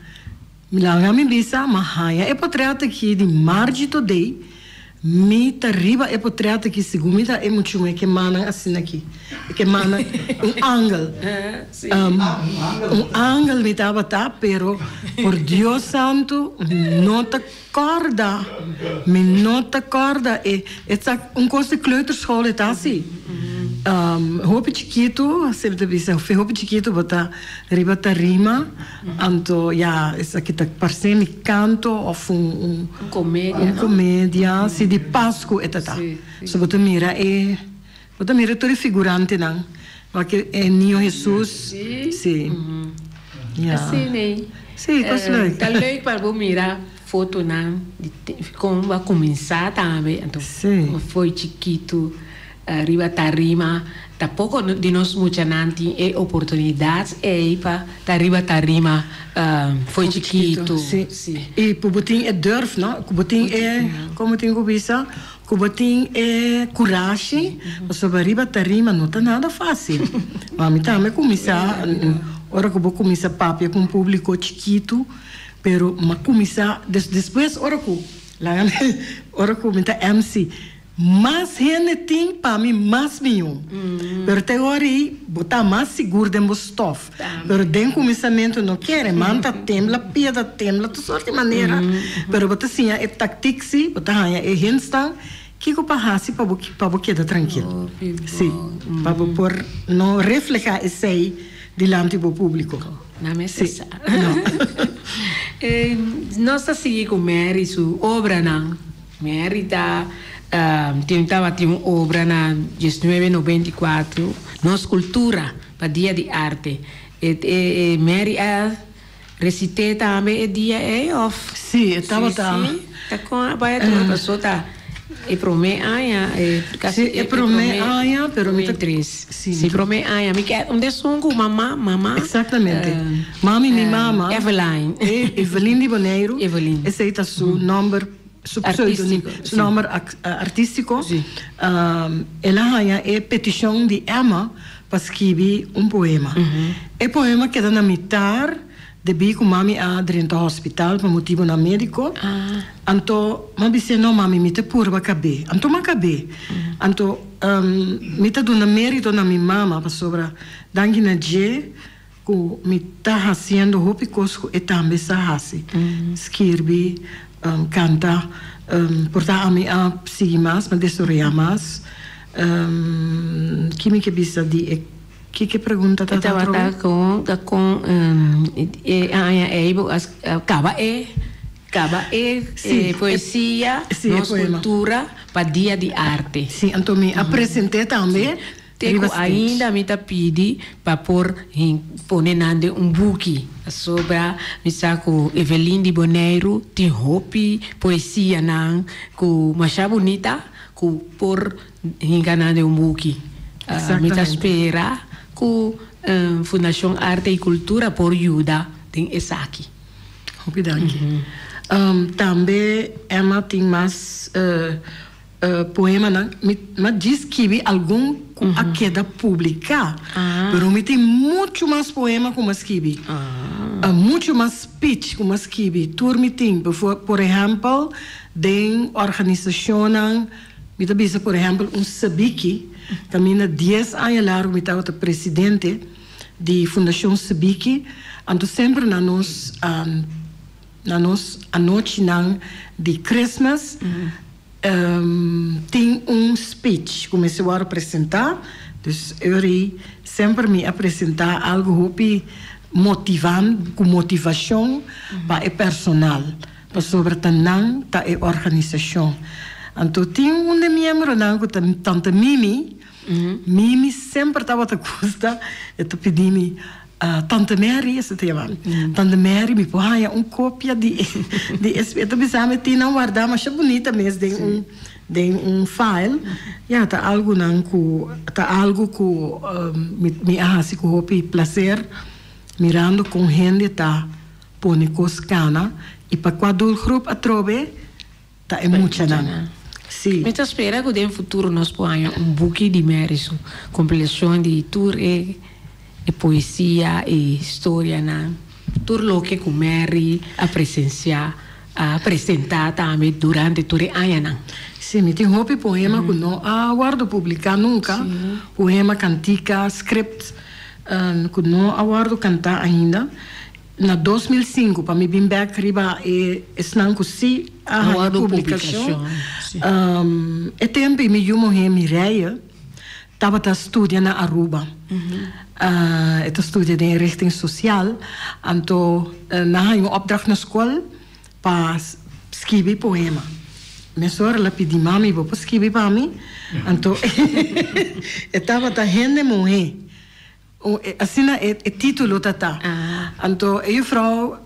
laga mi bisa, mi a haña e potret aki di Margie Today, mi ta riba e potret aki segun mi ta e muchume ke mannan asina aki, ke mannan, un angel, un angel mi tabata, pero por Dios santu mi no ta kòrda, mi no ta kòrda e, e ta un kos di kleuterschool e ta asi. Hopi chikitu, semper ta bisa, hopi chikitu bo ta riba tarima, anto ya esaki ta parse mi kanto òf un Un komedia, un komedia, si di Pasku e ta ta. So bo ta mira e, bo ta mira tur e figurantenan, wak e Niño Hesus, si, ya. Asina ei. Si, kos leuk. Ta leuk pa bo mira fotonan di kon bo a kuminsá tambe, anto fo'i chikitu. Riba tarima, ta poko di nos muchanan tin e oportunidat ei pa ta riba tarima fo'i chikitu. Sí. I ku bo tin e durf, no? Ku bo tin e, komo tin ku bisa? Ku bo tin e kurashi, pasobra riba tarima no ta nada fásil. Ma mi tambe kuminsá, ora ku bo kuminsá papia ku un públiko chikitu, pero m'a kuminsá, despues ora ku, laga mi, ora ku mi ta MC. Mas hende tin, pa mi mas mihó. Pero te ora ei bo ta mas sigur den bo stof. Pero den kuminsamentu no kere, man ta tembla, pia ta tembla, tur sort di manera. Pero bo ta siña e taktik si, bo ta haña e hintsnan kiko pa hasi pa bo pa bo keda trankil. Si, pa bo por no reflehá esei dilanti bo públiko. Na mester sa. Nos ta sigui ku Mary su obranan. Mary ta tin tabatin un obra na diesnuebe noventa i kuatro, Nos Kultura pa Dia di Arte. E Mary a resit'é tambe e dia ei òf? Sí, e tabata. Sí, ta kon a bai a tuma paso ta e promé aña, e kasi Sí, e promé aña, pero mi ta. Tres. Sí, promé aña. Mi ke un desun ku mama, mama. Exactamente. Mami, mi mama. Eveline. Evelyn di Boneiru. Evelyn. Esei ta su nòmber. Su pseudoniem, su nomber artístiko. El a haña e petishon di Emma pa skibi un poema. E poema keda na mitar debí ku mami a drenta hospital pa motibonan médiko. Anto m'a bis'é, No mami, mi ta purba kab'é. Anto m'a kab'é. Anto mi ta duna mérito na mi mama pasobra danki na dje Ku mi ta hasiendo hopi kos ku e tambe sa hasi, skirbi, kanta, por ta ami a sigui mas, mi a desaroyá mas. Ki mi ke bisa di e kiko e pregunta ta ta atrobe? E tabata ta kon e aña ei bo a kaba e kaba e poesia Nos Kultura pa Dia di Arte. Sí, anto mi a present'é tambe. Te ku ainda mi ta pidi pa por pone nan den un buki. Pasobra mi sa ku Evelyn di Boneiru tin hopi poesianan ku masha bunita ku por hinka nan den un buki. Mi ta spera ku Fundashon Arte i Kultura por yuda den esaki. Hopi danki. Tambe Emma tin mas. Poemanan, mi a djis skibi algun ku a keda publiká, pero mi tin muchu mas poema ku mi a skibi, muchu mas speech ku mi a skibi, tur mi tin. Por ehèmpel, den organisashonnan, mi ta bisa por ehèmpel un Sabiki, kaminda dies aña largu mi tabata presidente di Fundashon Sabiki, anto semper na nos. Na nos anochinan di Christmas tin un speech cu mester worde presenta, dus Eury semper mi a presenta algo hopi motivan cu motivacion pa e personal, pasobra ta nan ta e organisacion. Anto tin un di miembronan ku ta Tante Mimi, Mimi semper tabata gusta, e ta pidi mi, Tante Mary, esei ta yama mi, Tante Mary mi por haña un kopia di di e e ta bisa mi tin nan wardá masha bunita mes den un den un file. Ya ta algunan ku ta algu ku mi mi a hasi ku hopi plaser mirando kon hende ta pone kos kana i pa kua doelgroep atrobe Ta e muchanan. Sí. Mi ta spera ku den futuro nos por haña un buki di Mary su kompilashon di tur e e poesia e historianan, tur loke ku Mary a presensiá, a presentá tambe durante tur e añanan. Sí, mi tin hopi poema ku no a wòrdu publiká nunka, poema, kantika, script, ku no a wòrdu kantá ainda. Na 2005 pa mi bin bek riba e esnan ku si a haña publikashon. E tempu ei mi yu muhé Mireille tabata studia na Aruba. E ta studia den e richting sosial. Anto nan haña un opdracht na skol pa skibi poema. Mesora el a pidi mami bo por skibi pa mi? Anto e tabata hende muhé. Asina e título ta ta. Anto e jufrou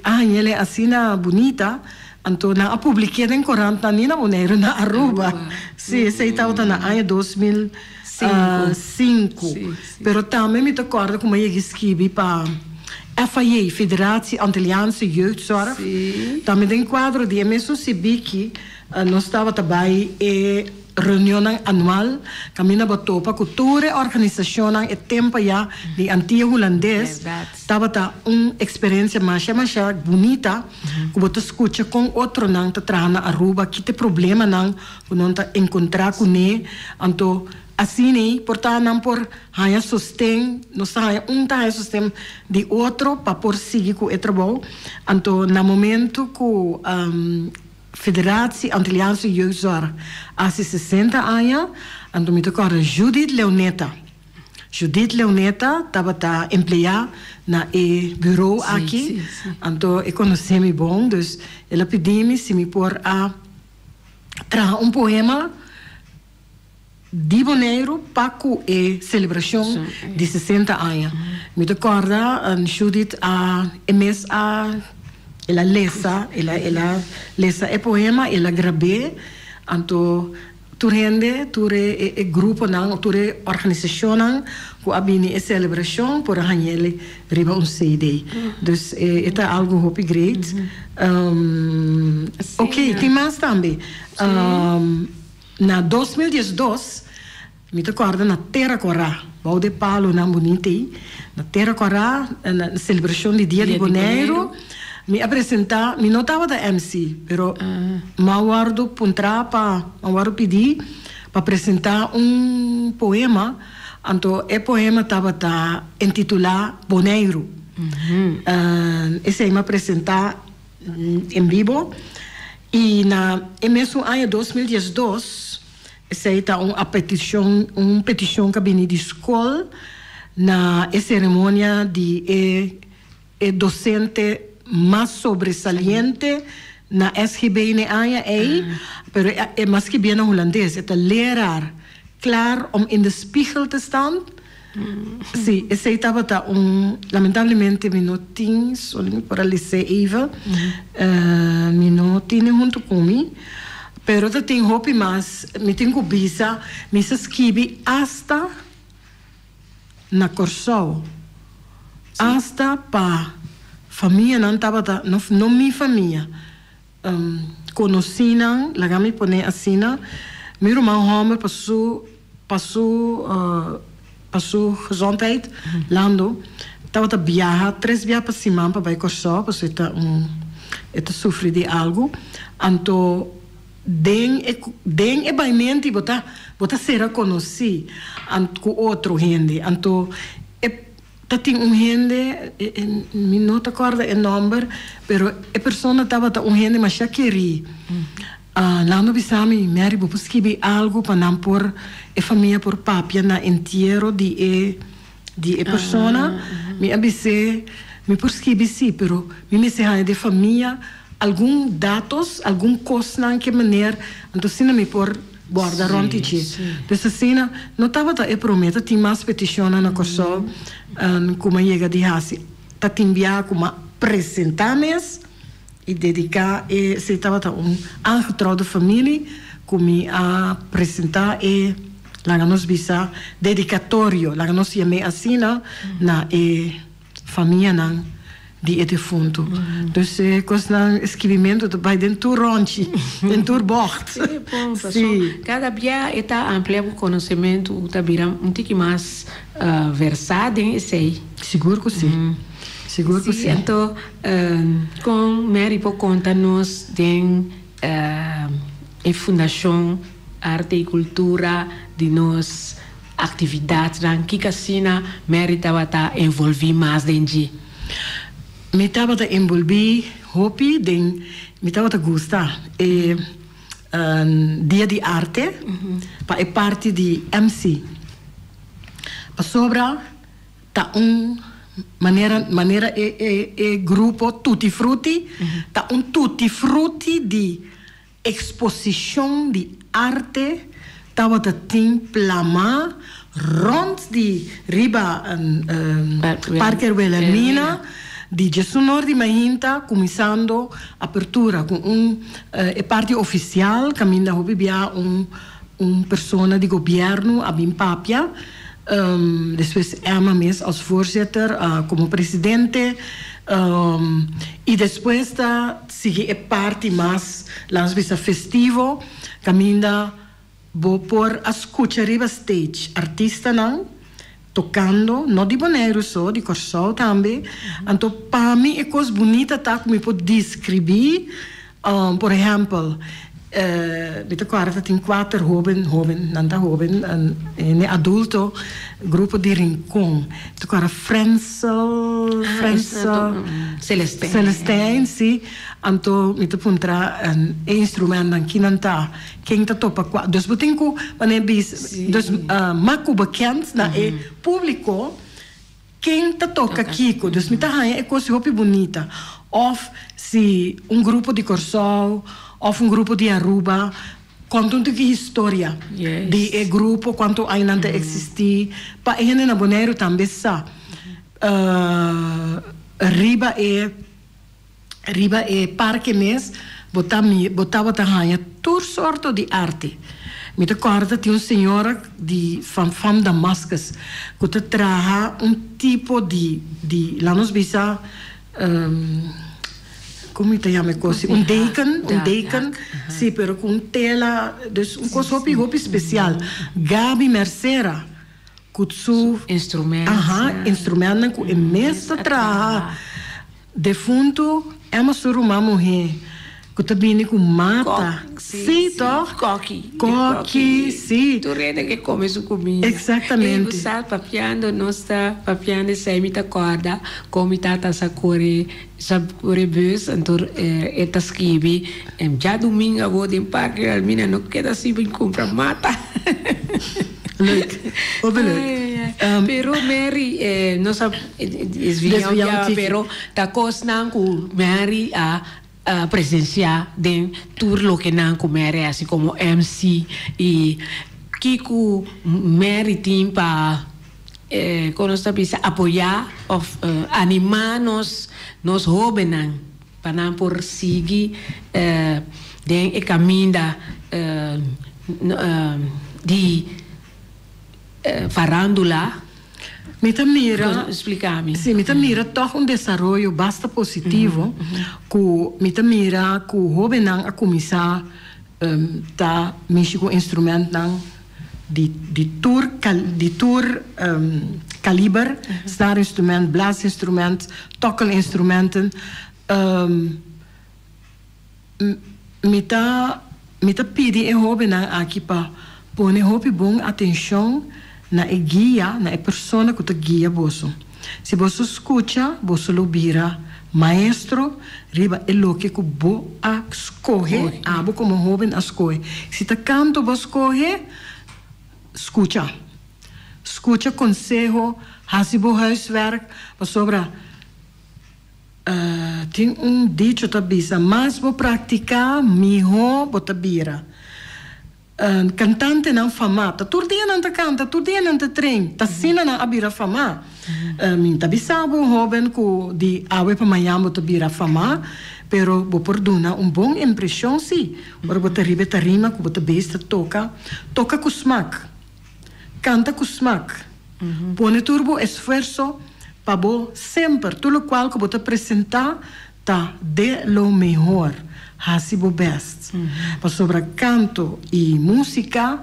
a hañ'el asina bunita, anto nan a publik'é den korantnan ni na Boneiru, na Aruba. Sí, esei tabata na aña 2005. Pero tambe mi ta kòrda ku mi a yega skibi pa FAJ, Federatie Antilliaanse Jeugdzorg. Tambe den kuadro di e mesun sibiki nos tabata bai e. Reunionnan anual kaminda bo topa ku tur e organisashonnan e tempu ya di Antia Hulandes tabata un eksperensia masha masha bunita ku bo ta skucha kon otronan ta traha na Aruba ki ta e problemanan ku nan ta enkontrá kuné anto asina por ta nan por haña sosten nos ta haña un ta haña sosten di otro pa por sigui ku e trabou anto na momento ku Federatie Antilliaanse Jeugdzorg hasi 60 aña, anto mi ta kòrda Judith Leoneta. Judith Leoneta tabata empleá na e bureau aki, anto e konosé mi bon, dus el a pidi mi si mi por a traha un poema di Boneiru pa ku e selebrashon di 60 aña. Mi ta kòrda Judith a e mes a el a lesa el a el a lesa e poema el a grab'é anto tur hende tur e e gruponan tur e organisashonnan ku a bini e selebrashon por a hañ'el riba un CD. Dus e ta algu hopi great. Oké tin mas tambe. Na 2012, mi ta kòrda na Tera Kòrá, bou di e palonan bunita ei, na Tera Kòrá, na selebrashon di Dia di Boneiru, mi a presentá, mi no tabata MC, pero m'a wòrdu puntrá pa, m'a wòrdu pidí pa presentá un poema, anto e poema tabata intitulá Boneiru. Esei m'a presentá en bibo. I na e mesun aña 2012, esei ta un a petishon, un petishon ku a bini di skol na e seremonia di e e dosente mas sobresaliente na SGB n'e aña ei, pero e mas skibia na hulandes, e ta leraar klaar om in de spiegel te staan. Sí, esei tabata un, lamentablemente mi no tin, solo mi por a les'é even, mi no tine huntu ku mi, pero ta tin hopi mas, mi tin ku bisa, mi sa skibi asta na Kòrsou, asta pa famianan tabata, no no mi famia, Konosínan, laga mi pone asina, mi ruman hòmber pa su pa su pa su gezondheid, Lando, tabata biaha tres bia pa siman pa bai Kòrsou pasobra e ta un e ta sufri di algu. Anto den e den e baimenti bo ta bo ta sera konosí ku otro hende. Anto e Ta tin un hende, mi no ta kòrda e nòmber, pero e persona tabata un hende masha kerí. Nan a bisa mi, Mary, bo por skibi algu pa nan por, e famia por papia na entiero di e di e persona? Mi a bis'é, mi por skibi sí, pero mi mester haña di e famia. Algun datos, algun kosnan ke meneer, anto asina mi por borda rond di dje. Dus asina, no tabata e prome, ta tin mas petishonnan na Kòrsou ku mi a yega di hasi. Ta tin biaha ku mi a presentá mes i dediká e, esei tabata un aangetrouwde familie ku mi a presentá e, laga nos bisa, dedikatorio, laga nos yam'é asina, na e. Famianan di e defuntu. Dus e kosnan, e skibimentu ta bai den tur rònchi, den tur bògt. Sí, bon, paso kada bia e ta amplia bo konosementu, bo ta bira un tiki mas versá den esei. Sigur ku sí, sigur ku sí. Sí, anto kon Mary por konta nos den e Fundashon Arte i Kultura di nos Actividadnan, Kiko asina Mary tabata envolví mas den dje? Mi tabata enbolbí hopi den, mi tabata gusta e Dia di Arte pa e parti di MC. Pasobra ta un manera, manera e e e grupo Tutti Frutti ta un tutti frutti di Eksposishon di arte tabata tin plamá rònt di riba Parker Wilhelmina di djesunor di mainta kuminsando apertura ku un e parti ofisial kaminda hopi bia un un persona di gobièrnu a bin papia despues Emma mes als voorzitter komo presidente i despues ta Sigui e parti mas, laat bisa festivo, kaminda bo por a skucha riba stage artistanan tokando, no di Boneiru so, di Kòrsou tambe. Anto pa mi e kos bunita ta ku mi por deskribí, por ehèmpel, Mi ta kòrda ta tin kuater hóben, hóben, nan ta hóben, hende adulto, grupo di Rincon. Mi ta kòrda Frensel, Frensel, Celestijn. Celestijn, si. Anto mi ta puntra e instrumentnan kinan ta, ken ta topa kua. Dus bo tin ku manera bis, dus mak ku bekend na e públiko Ken ta toka kiko? Dus mi ta haña e kos hopi bunita. Òf si un grupo di Kòrsou òf un grupo di Aruba konta un tiki historia di e grupo, kuantu aña nan ta eksistí, pa e hende na Boneiru tambe sa riba e. Riba e parke mes bo ta mi bo tabata haña tur sorto di arte. Mi ta kòrda tin un señora di van fam Damascus ku ta traha un tipo di di laat nos bisa kon mi ta yama e kos un deken un deken si pero ku un tela dus un kos hopi hopi spesial. Gaby Mercera ku su Instrument instrumentnan ku e mes ta traha. Defuntu Emma su ruman muhé ku ta bini ku mata. Sí, tòg? Kòki. Kòki, sí. Tur hende ke kome su kuminda. Eksaktamente. Ei bo sa papiando, nos ta papiando esei mi ta kòrda kon mi tata sa kore sa kore bus anto e ta skibi djadumingu awor den parke Almina no keda sin bin kumpra mata. Leuk, hopi leuk. Pero Mary nos a desvia un biaha pero ta cosnan cu Mary a presencia den tur loke nan cu Mary a haci como MC y kico Mary tin pa con nos ta bisa apoya of anima nos nos hobennan pa nan por sigui den e caminda di farandula. Mi ta mira, Splica mi. Si, mi ta mira tog un desaroyo basta positivo cu mi ta mira cu hobennan a cuminsa ta mishi cu instrumentnan di di tur di tur kaliber, snaarinstrument, blaasinstrument, tokkelinstrumenten. Mi ta mi ta pidi e hóbennan aki pa pone hopi bon atenshon na e guia, na e persona ku ta guia boso. Si boso skucha, boso lo bira maestro riba e loke ku bo a skohe, abo komo hóben a skohe. Si ta kanto bo a skohe, skucha. Skucha konseho, hasi bo huiswerk, pasobra. Tin un dicho ta bisa, mas bo praktiká, mihó bo ta bira. Kantantenan famá, ta tur dia nan ta kanta, tur dia nan ta train, ta asina nan a bira famá. Mi ta bisa bo hóben ku di awe pa mañan bo ta bira famá, pero bo por duna un bon impreshon sí, ora bo ta riba e tarima ku bo ta bes ta toka, toka ku smak, kanta ku smak, pone tur bo esfuerso pa bo semper tur lokual ku bo ta presentá Ta de lo mehor. Hasi bo best. Pasobra kanto i músika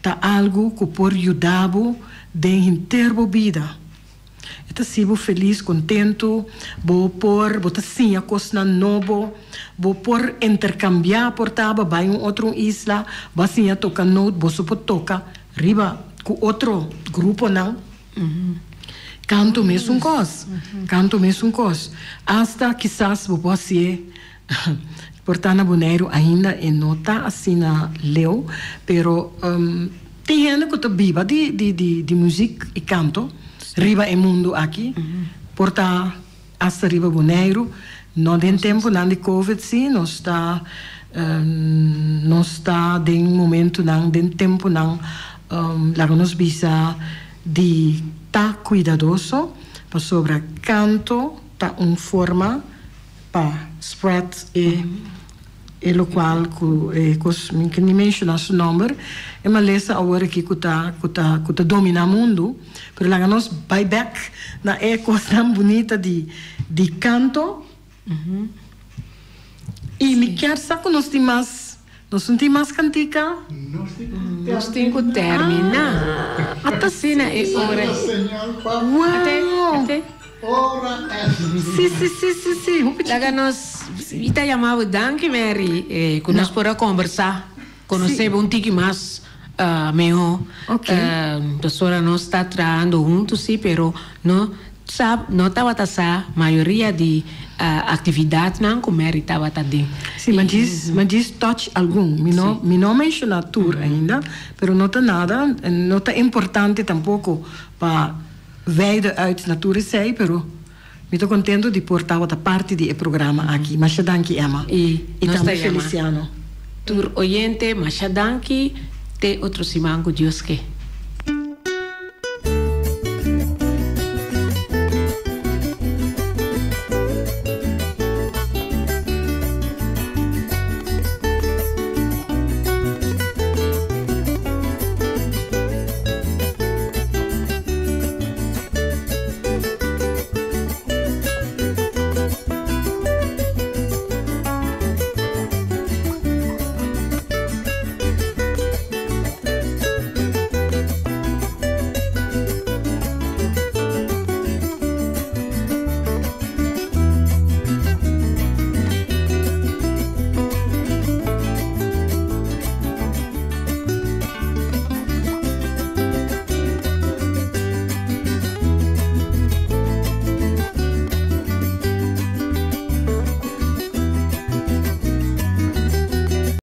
ta algu ku por yuda bo den henter bo bida. E ta hasi bo felis, kontentu, bo por bo ta siña kosnan nobo, bo por interkambiá por ta bo bai un otro un isla, bo a siña toka noot, boso por toka riba ku otro gruponan. Kanto mesun kos, kanto mesun kos. Asta kisas bo por hasié por ta na Boneiru ainda e no ta asina leu, pero tin hende ku ta biba di di di di muzik i kanto riba e mundu aki. Por ta asta riba Boneiru, no den tempunan di covid si, nos ta nos ta den momentunan, den tempunan laga nos bisa di ta kuidadoso pasobra kanto ta un forma pa spread e e lokual ku e kos mi ke ni menshona su nomber e malesa awor aki ku ta ku ta ku ta domina mundu pero laga nos bai bek na e kosnan bunita di di kanto. I mi kier sa ku nos tin mas, nos no tin mas kantika? Nos tin ku terminá. Asina e ora. Wow! Si, si, si, si, si. Laga nos, mi ta yama bo danki Mary, ku nos por a kombersá, konosé bo un tiki mas mihó. Pasobra nos ta trahando huntu si, pero no. Sa no tabata sa mayoria di actividadnan cu Mary tabata den. Si, ma djis, ma djis touch algun. Mi no, mi no menciona tur ainda, pero no ta nada, no ta importante tampoco pa wijden uit na tur esey, pero mi ta contento di por tabata parti di e programa aki. Masha danki Emma. Y Y nos ta tambe yama Feliciano. tur oyente masha danki. Te otro siman cu Dios ke.